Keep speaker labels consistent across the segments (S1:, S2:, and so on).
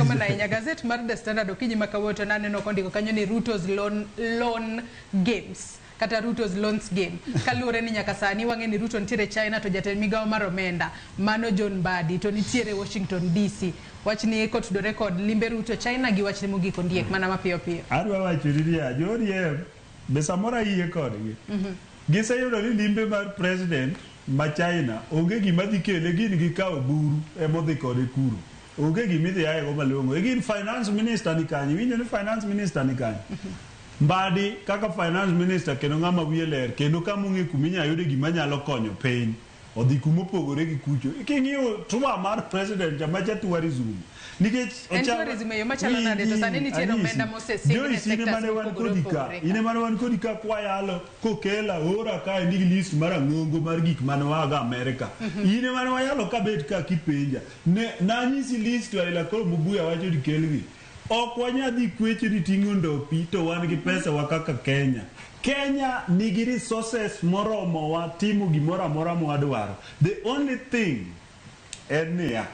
S1: Erokamano ahinya. Gazet mar The Standard okinyi ma kawuono to naneno kondiko kanyo ni Ruto's loan games kata Ruto's loans game. Kaluwore ni nyaka sani wang'e ni Ruto nitiere China to jatend migawo mar omenda mano John Mbadi to nitiere Washington DC. Wachni kotudore kod limbe Ruto China gi wachne mogik ondiek mana mapiyo piyo.
S2: Adwa wacho ni niya, jo ODM be samoro ayie kodgi. Giseyudo ni limbe mar president ma China onge gima dhi kele gin gikawo buru emodhi kode kuro. Onge gima idhi aye go malong'o. E gin finance minister ni kanye? Iwinjo ni finance minister ni kanye? Mbadi kaka finance minister kendo ng'ama wiye ler kendo kama ong'e kuma inyalo yude gima nyalo konyo piny. Odhi kuma opogore gi kucho. King'iyo tour mar president cha macha tourism. Nikech
S1: En tourism e yo machalo nade to sani nitiere omenda mosesing ne
S2: Joyce, in
S1: sectors
S2: emane wan
S1: mopogore
S2: kodi ka.
S1: opogore
S2: In
S1: ka.
S2: emane wan kodi ka kwayalo kokela ora kae nigi list mar ang'ongo mar gik mane waga Amerika. In emane wayalo kabet ka kipenja. Ne nanyisi list to Raila koro Mubuya wacho ni kelgi. Ok wanyal dhi kwecho ni ting'o ndopi to wan gi pesa wa kaka Kenya. Kenya nigi resources moromowa timo gimoro amora mwadwaro. The only thing en niya,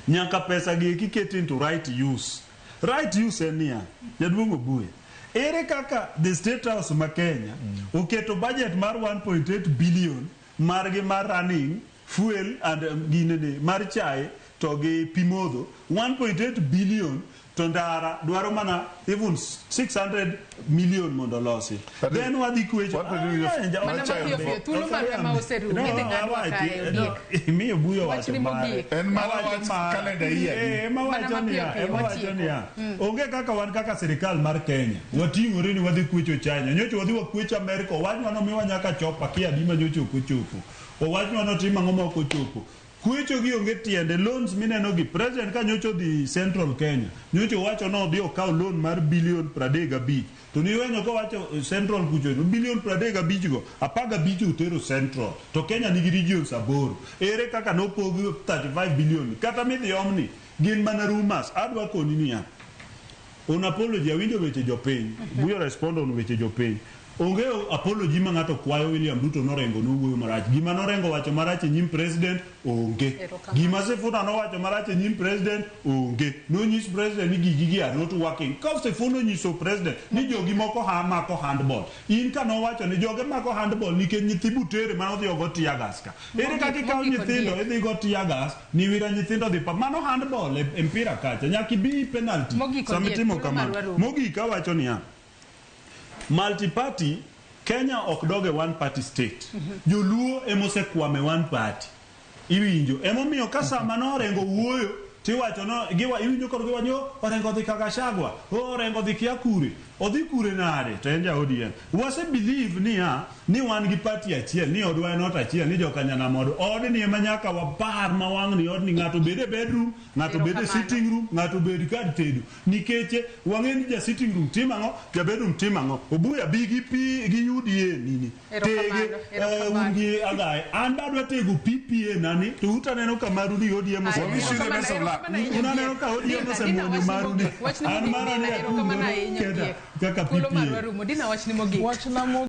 S2: nyaka pesa gi eki ket into right use. Right use en niya, jaduong' Obuya, ere kaka the State House ma Kenya oketo budget mar 1.8 billion margi mar running fuel and ginene mar chae to gi pi modho 1.8 billion to ndara dwaro mana even 600 million mondo olosi.
S3: But
S2: Then wadhi kwecho.
S3: 1.8 million
S2: Ah, ja-
S1: Mana
S3: Mar chae
S1: mapiyo piyo, thuolo marwa ema oserumo,
S2: No,
S1: idhi ng'adwa
S2: awachi,
S1: kae,
S2: no,
S1: Ondiek.
S2: imiyo Buya
S1: Wachni
S2: wacho mare.
S1: mogik.
S3: En mana
S2: Awacho
S3: wach
S2: mara.
S3: calendar year gi.
S2: Eh, ema
S1: Mana
S2: wacho
S1: mapiyo
S2: niya,
S1: piyo,
S2: ema wacho
S1: watieko.
S2: niya. Onge kaka wan kaka sirikal mar Kenya wating'ore ni wadhi kwecho China. Nyocha wadhi wakwecho Amerika, owachnwa nomiwa nyaka chopa kia adi ma nyocha ok ochopo. Owachnwa notim ang'o ma ok ochopo. Kwecho gi onge tiende, loans mineno gi president ka nyocha odhi Central Kenya, nyocha owacho ni odhi okaw loan mar billion 35. To niwenyo kowacho Central kucho, billion 35 go, 15 otero Central. To Kenya nigi regions aboro. Ere kaka nopog 35 billion ni? Kata midhi omni, gin mana rumors. Adwa koni niya, on apology, awinjo weche jopiny. Buya respond on weche jopiny. Onge apology ma ng'ato kwayo William Ruto norengo nowuoyo marach. Gima norengo wacho marach e nyim president onge.
S1: Erokamano.
S2: Gima Sifuna nowacho marach e nyim president onge. Nonyis president ni gigi gi are not working. Ka Sifuna onyiso president ni jogi moko ha mako handball. In ka nowacho ni joge mako handball nikech nyithi Butere mane odhi ogo tear gas ka. Ere kaka ikawo
S1: Mogik
S2: nyithindo
S1: ondiek.
S2: idhi go tear gas niwira nyithindo dhi pa. Mano handball e mpira kacha. Nyaka ibi penalty.
S1: Mogik
S2: Sama
S1: ondiek,
S2: itimo
S1: thuolo
S2: kamano.
S1: marwa rumo.
S2: Mogik awacho niya. Multi-party, Kenya ok dog e one party state. Joluo emosekwame one party. Iwinjo. Emomiyo ka sama norengo wuoyo, tiwacho no, giwa, iwinjo koro giwacho ni, "Oh, Orengo odhi Kagashagwa, oh, Orengo odhi kia kure. Odhi kure nade? To en ja ODM. Wase believe niya, ni wan gi party achiel, ni odwa en ot achiel, ni jokanyanam od. Odni ema nyaka wapar ma wang'ni odni ng'ato bed e bedroom, ng'ato bed e
S1: Erokamano.
S2: sitting room, ng'ato bed kar tedo. Nikech wang'e ni ja sitting room timo ang'o, ja bedroom timo ang'o. Obuya bi gi pi gi UDA nini. Tege un gi agaye. An be adwa tego PPA nani to utaneno ka maru ni ODM
S1: Aya,
S3: We wish you the best of luck.
S2: Unaneno ka ODM osemuonyo maru ni.
S1: Wachni
S2: An
S1: mogik
S2: mara ni
S1: Dina, erokamano
S2: atung'
S1: ahinya
S2: keda
S1: Ondiek.
S2: kaka
S1: Thuolo marwa
S2: PPA.
S1: rumo. Dina wachni mogik.
S4: Wachna mogik.